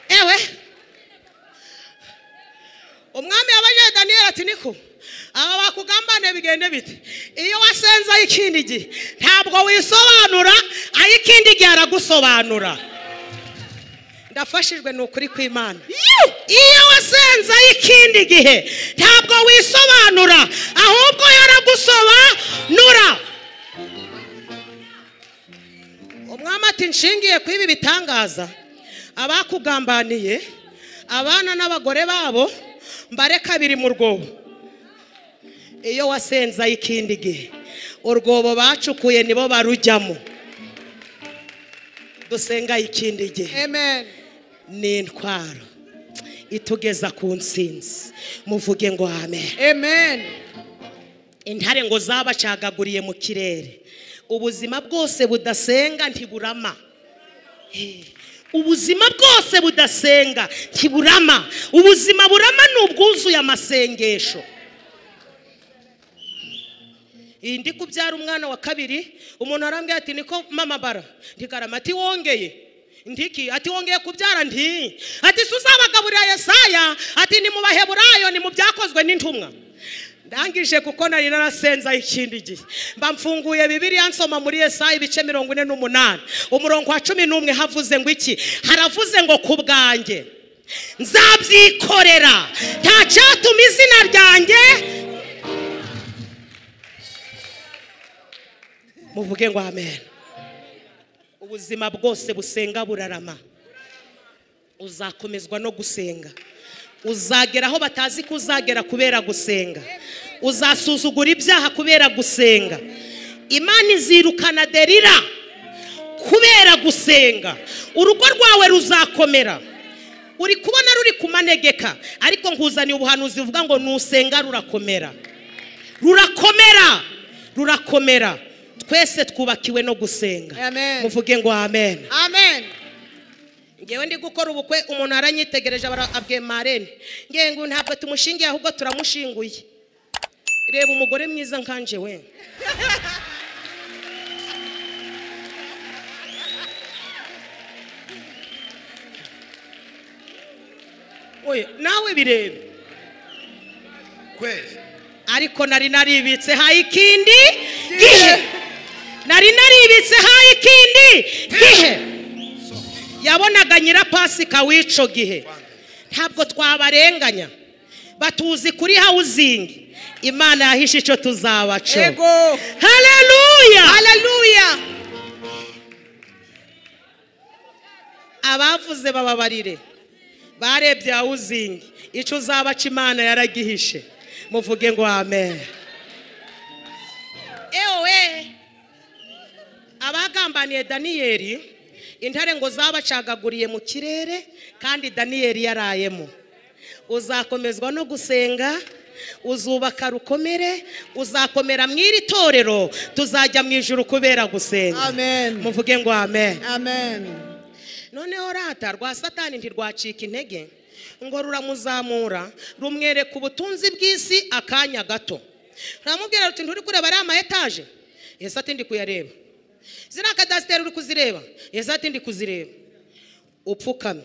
Ewe umwami yabajije Daniel ati niko aba bakugambane bigende bite? Iyo wasenza ikindi gihe ntabwo wisobanura, ayikindi gihe aragusobanura. Ndafashijwe nukuri kw'Imana. Iyo wasenza ikindi gihe ntabwo wisobanura, ahubwo yaragusobanura. Umwami ati nshingiye ku ibi bitangaza abakugambaniye abana n'abagore babo mbare kabiri mu rwobo. Iyo wasenza ikindi gihe urwobo bacukuye nibo barujyamo. Dusenga ikindi gihe. Amen. Ni intwaro itugeza ku nsinzi. Muvuge ngo amen. Amen. Intare ngo zabacagaguriye mu kirere. Ubuzima bwose budasenga ntiburama. Ubuzima bwose budasenga ntiburama. Ubuzima burama ni ubwuzuye amasengesho. Ndi kubyara umwana wa kabiri, umuntu arambwira ati niko mama bara ntikarama, ati wongeye ndiki, ati wongeye kubyara nti, ati suzabagaburira Yesaya, ati ni mu Baheburayo, ni mu byakozwe n'intumwa. Ndangije kuko nari narasenza ikindi gihe, mba mfunguye Bibiliya nsoma muri Yesaya ibice 48 umurongo wa 11, havuze ngo iki? Haravuze ngo ku bwanjye nzabyikorera, nta cyatuma izina ryanjye. Muvuge ngo amen. Ubuzima bwose busenga burarama. Uzakomezwa no gusenga. Uzagera aho batazi ko uzagera kubera gusenga. Uzasuzugura ibyaha kubera gusenga. Imana izirukana derira kubera gusenga. Urugo rwawe ruzakomera. Uri kubona ruri kumanegeka, ariko nkuzaniye ubuhanuzi buvuga ngo nusenga rurakomera. Rurakomera, rurakomera. Twese twubakiwe no gusenga. Muvuge ngo amen. Amen. Ngewe ndi gukora ubukwe, umuntu aranyitegereje abwiye marene, ngewe ngo ntabwo tumushingiye ahubwo turamushinguye. Reba umugore mwiza nkanje we. Oye, nawe birebe kweli. Ariko nari naribitse hayi ikindi gihe. Nari naribitse hayi ikindi gihe. Yabonaga nyirapasika w'ico gihe. Ntabwo twabarenganya, batuzi kuri housing. Imana yahishe ico tuzabaco. Ego. Haleluya, haleluya. Abavuze bababarire, barebye housing, ico uzabaca Imana yaragihishe. Muvuge ngo amen. Ewe abagambaniye Daniyeli, intare ngo zabacagaguriye mu kirere, kandi Daniyeli yarayemo. Uzakomezwa no gusenga, uzubaka rukomere, uzakomera mw'iri torero, tuzajya mu ijuru kubera gusenga. Amen. Muvuge ngo amen. Amen. Noneho rata rwa Satani ntirwacika intege, ngo ruramuzamura rumwereka ubutunzi bw'isi akanya gato. Ramubwira ruti nturi kureba ari ama etaje? Yesu ati ndi kuyareba. Ziriya kadasiteri uri kuzireba? Yesu ati ndi kuzireba. Upfukamye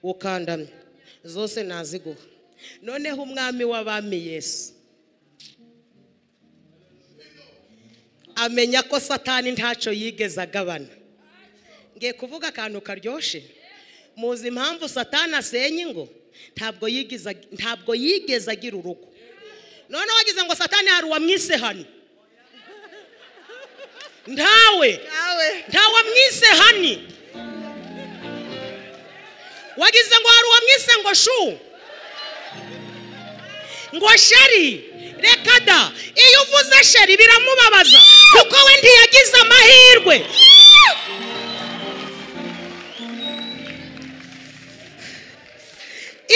ukandamye zose naziguha. Noneho umwami w'abami Yesu amenya ko Satani ntacyo yigeze agabana. Ngiye kuvuga akantu karyoshe. Muzi impamvu Satani asenya ingo? Ntabwo yigeze agira urugo. Noneho wagize ngo Satani hari uwamwise hano. Ntawe mwise hani. Wagize ngo hari uwamwise ngo shu, ngo sheri. Reka da, iyo uvuze sheri biramubabaza, kuko we ntiyagize amahirwe.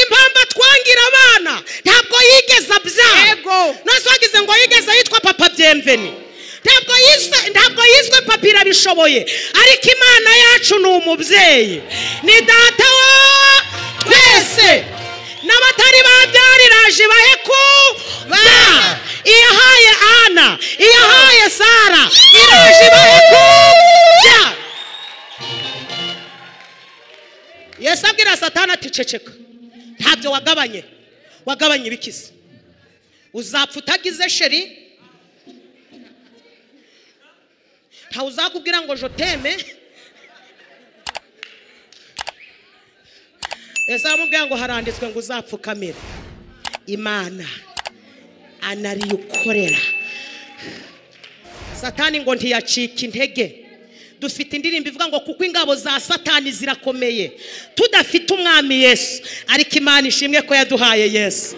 Impamvu twangira abana, ntabwo yigeze abyara. Nose wagize ngo yigeze yitwa papa Byemveni. Ntabwo yiswe papa irabishoboye, ariko Imana yacu ni umubyeyi, ni data wa twese. N'abatari babyariraje bahe kubyara. Iyahaye Ana, iyahaye Sara, iraje bahe kubyara. Yesu abwira Satani ati ceceka, ntabyo wagabanye, wagabanye ibikize, uzapfa utagize sheri. Ntawe uzakubwira ngo joteme. Yesu aramubwira ngo haranditswe ngo uzapfukamira Imana anariyukorera. Satani ngo ntiyacika intege. Dufite indirimbo ivuga ngo kuko ingabo za Satani zirakomeye tudafite umwami Yesu, ariko Imana ishimwe ko yaduhaye Yesu.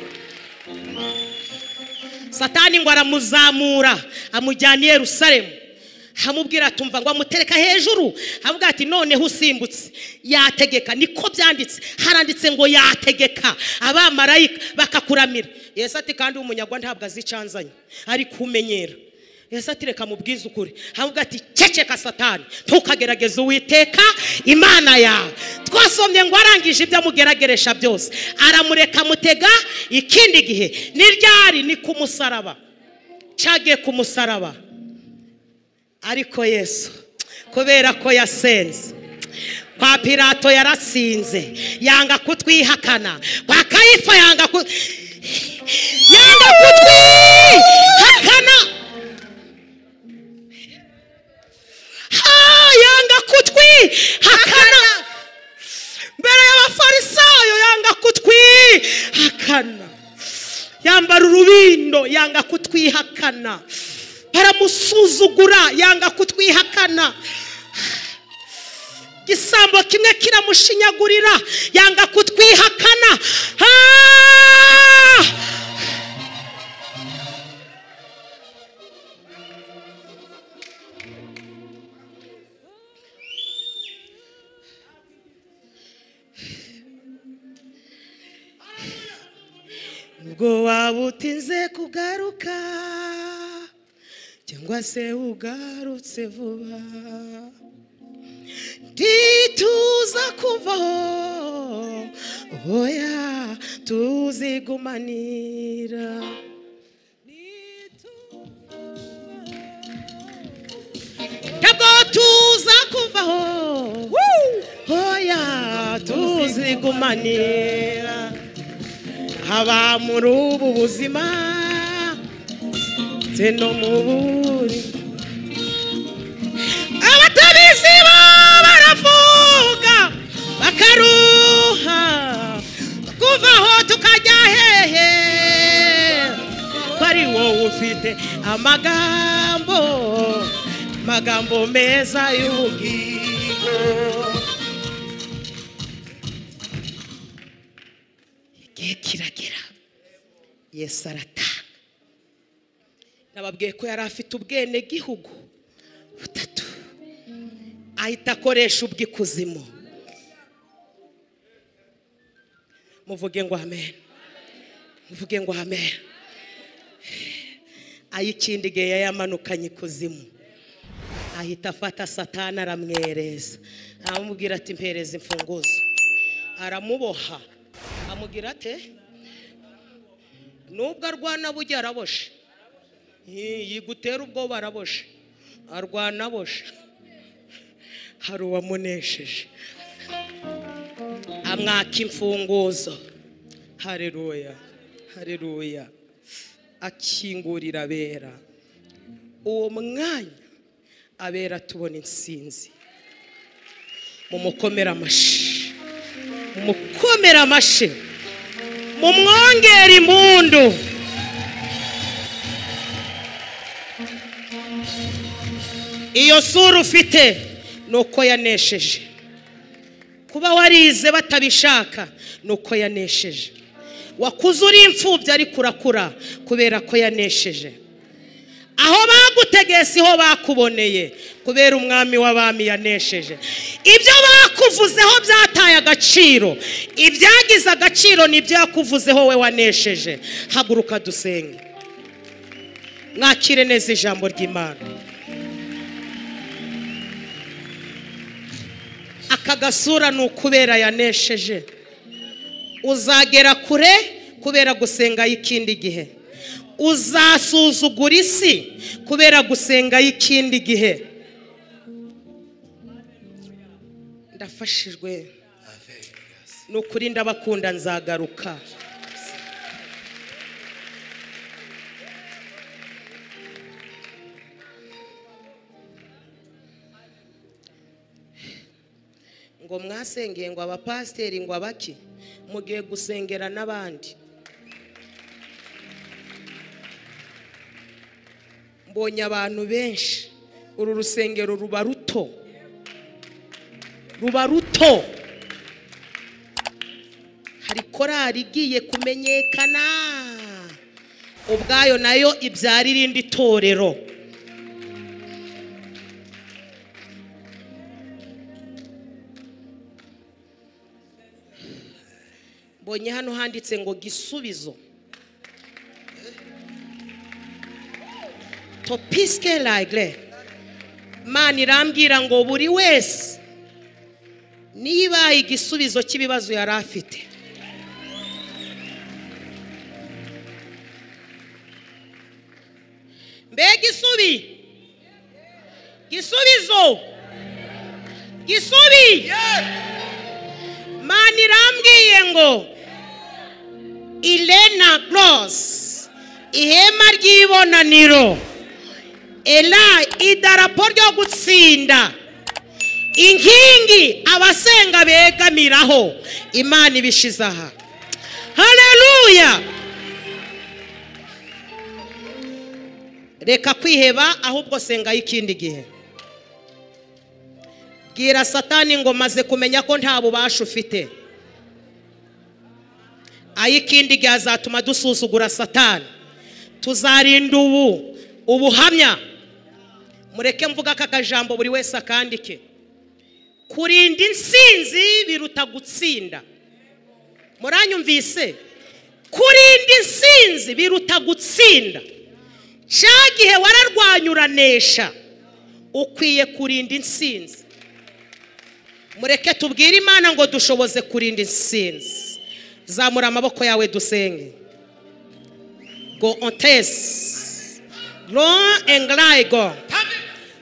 Satani ngo aramuzamura amujyana i Yerusalemu. Hamubwira atumva ngo amutereka hejuru, avuga ati noneho usimbutse yategeka. Niko byanditse, haranditse ngo yategeka abamarayika bakakuramira. Yesu ati kandi umunyagwa ntabwo azicanzanye ari kumenyera. Yesu ati reka mubwize ukuri. Avuga ati ceceka Satani, ntukagerageze Uwiteka Imana yawe. Twasomye ngo arangije ibyo amugerageresha byose aramureka mutega ikindi gihe. Ni ryari? Ni ku musaraba. Cyagiye ku musaraba. Ariko Yesu kubera ko yasenze kwa Pilato yaratsinze, yanga kutwihakana. Kwa Kayifa yanga kutwihakana. Yanga kutwihakana mbere y'abafarisayo, yanga kutwihakana. Yambara urubindo, yanga kutwihakana. Baramusuzugura, yanga kutwihakana. Gisambo kimwe kiramushinyagurira, yanga kutwihakana. Ubwo waba utinze kugaruka cyangwa se ugarutse vuba, ntituza kuvaho, oya tuzigumanira. Ntabwo tuza kuvaho, oya tuzigumanira. Haba muri ubu buzima no muburi, abatabizi bo baravuga bakaruha, kuvaho tukajya hehe? Ko ari wowe ufite amagambo, amagambo meza y'ubugingo. Igihe kiragera Yesu aratanga. Nababwiye ko yari afite ubwene gihugu butatu, ahita akoresha ubw'ikuzimu. Muvuge ngo amen, muvuge ngo amen. Ayikindi gihe yayamanukanye ikuzimu, ahita afata Satani aramwereza, aramubwira ati mpereza imfunguzo. Aramuboha, amubwira ate nubwo arwana bujya araboshe, yigutera ubwoba araboshe, arwana aboshe. Hari uwamunesheje amwaka imfunguzo. Haleluya, haleluya. Akingurira abera. Uwo mwanya abera tubona insinzi. Mumukomera amashi, mumukomera amashi, mumwongera impundu. Iyo sura ufite nuko yanesheje. Kuba warize batabishaka nuko yanesheje. Wakuze uri imfubyi ariko urakura kubera ko yanesheje. Aho bagutegeye siho bakuboneye kubera umwami w'abami yanesheje. Ibyo bakuvuzeho byataye agaciro, ibyagize agaciro nibyo yakuvuzeho we wanesheje. Haguruka dusenge, mwakire neza ijambo ry'Imana. Aka gasura ni ukubera yanesheje. Uzagera kure kubera gusenga y'ikindi gihe. Uzasuzugura isi kubera gusenga y'ikindi gihe. Ndafashijwe nukuri, ndabakunda, nzagaruka. Ngo mwasengeye ngo abapasiteri ngo abaki, mugiye gusengera n'abandi. Mbonye abantu benshi, uru rusengero ruba ruto, ruba ruto. Hari korali igiye kumenyekana ubwayo nayo ibyara irindi torero. Mbonye hano handitse ngo gisubizo. Topiske laigle. Imana irambwira ngo buri wese niba igisubizo cy'ibibazo yari afite. Mbega isubi? Gisubizo. Gisubi. Imana irambwiye ngo Ilena Gloss, ihema ry'ibonaniro, ela idarapo ryo gutsinda, inkingi abasenga begamiraho, Imana ibishize aha. Haleluya. Reka kwiheba, ahubwo senga ikindi gihe. Bwira Satani ngo maze kumenya ko nta bubasha ufite. Ayikindi gihe azatuma dusuzugura Satani. Tuzarinda ubu ubuhamya. Mureke mvuga aka kajambo buri wese akandike. Kurinda insinzi biruta gutsinda. Muranyumvise? Kurinda insinzi biruta gutsinda. Cya gihe wararwanya uranesha, ukwiye kurinda insinzi. Mureke tubwire Imana ngo dushoboze kurinda insinzi. Zamura amaboko yawe dusenge. Go ontes. Long englaigo.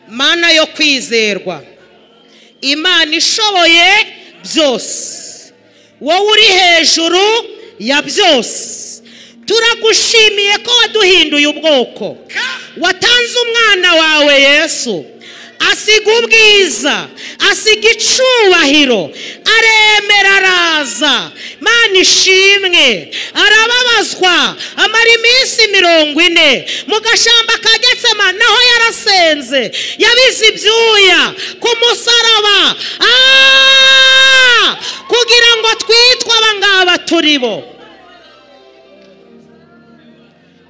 Mana yo kwizerwa. Imana ishoboye byose. Wowe uri hejuru ya byose. Turagushimiye ko waduhinduye ubwoko. Watanze umwana wawe Yesu. Asiga ubwiza, asiga icubahiro, aremera araza. Mana ishimwe, arababazwa, amara iminsi 40 mu gashamba ka Getsemane, naho yarasenze, yabize ibyuya ku musaraba, kugira ngo twitwe abangaba turi bo.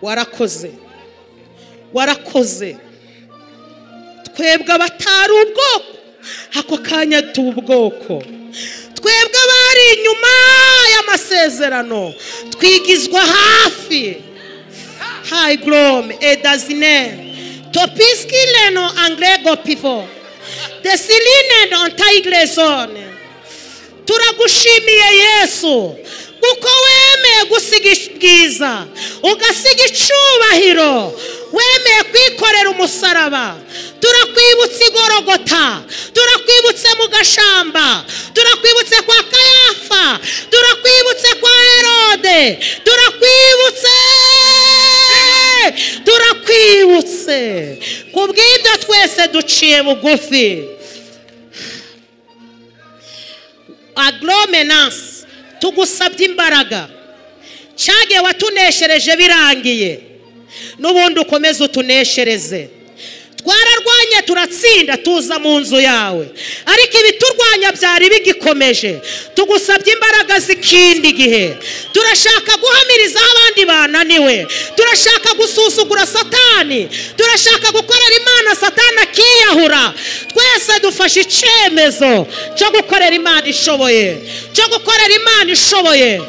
Warakoze, warakoze. Twebwe abatari ubwoko, ako kanya tubwoko. Twebwe abari inyuma y'amasezerano, twigizwa hafi. High glom edazine topiski leno anglego pivo desiline non taiglezone. Turagushimiye Yesu kuko wemeye gusiga ubwiza, ugasiga icubahiro, wemeye kwikorera umusaraba. Turakwibutse igorogota, turakwibutse mu gashamba, turakwibutse kwa Kayafa, turakwibutse kwa Herode, turakwibutse, turakwibutse. Kubw'ibyo twese duciye bugufi. Aglomenance, tugusabye imbaraga. Cyage watuneshereje birangiye, n'ubundi ukomeze utuneshereze. Twararwanye turatsinda tuza mu nzu yawe, ariko ibiturwanya byari bigikomeje. Tugusabye imbaraga z'ikindi gihe. Turashaka guhamiriza abandi bananiwe, turashaka gusuzugura Satani, turashaka gukorera Imana Satani akiyahura. Twese dufashe icyemezo cyo gukorera Imana ishoboye, cyo gukorera Imana ishoboye.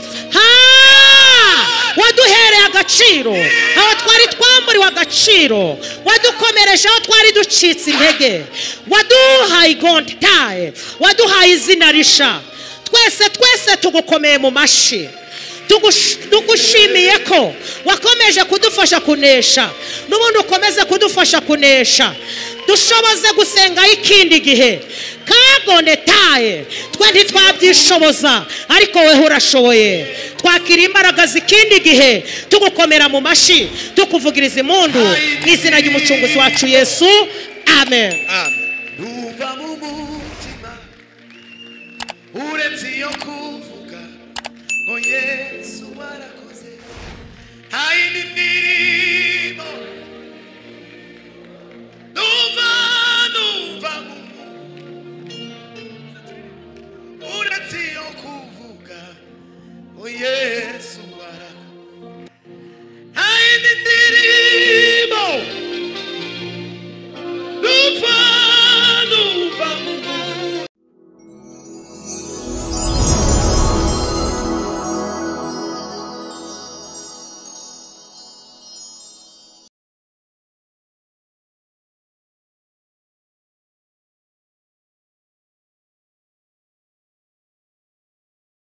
Waduhereye agaciro aho twari twamburiwe agaciro, wadukomereje aho twari ducitse intege, waduhaye igontaye, waduhaye izina risha. Twese twese tugukomeye mu mashi. Tugushimiye ko wakomeje kudufasha kunesha, n'ubundi ukomeze kudufasha kunesha. Dushoboze gusenga ikindi gihe. Kagonetaye, twe ntitwabyishoboza, ariko wewe urashoboye. Twakira imbaraga z'ikindi gihe, tugukomera mu mashi, tukuvugiriza impundu mu izina ry'umucunguzi wacu Yesu. Amen. Ndumva mu mutima uretse iyo kuvuga ngo Yesu warakoze, nta yindi mirimo. Ndumva, ndumva mu uretse iyo kuvuga ngo Yesu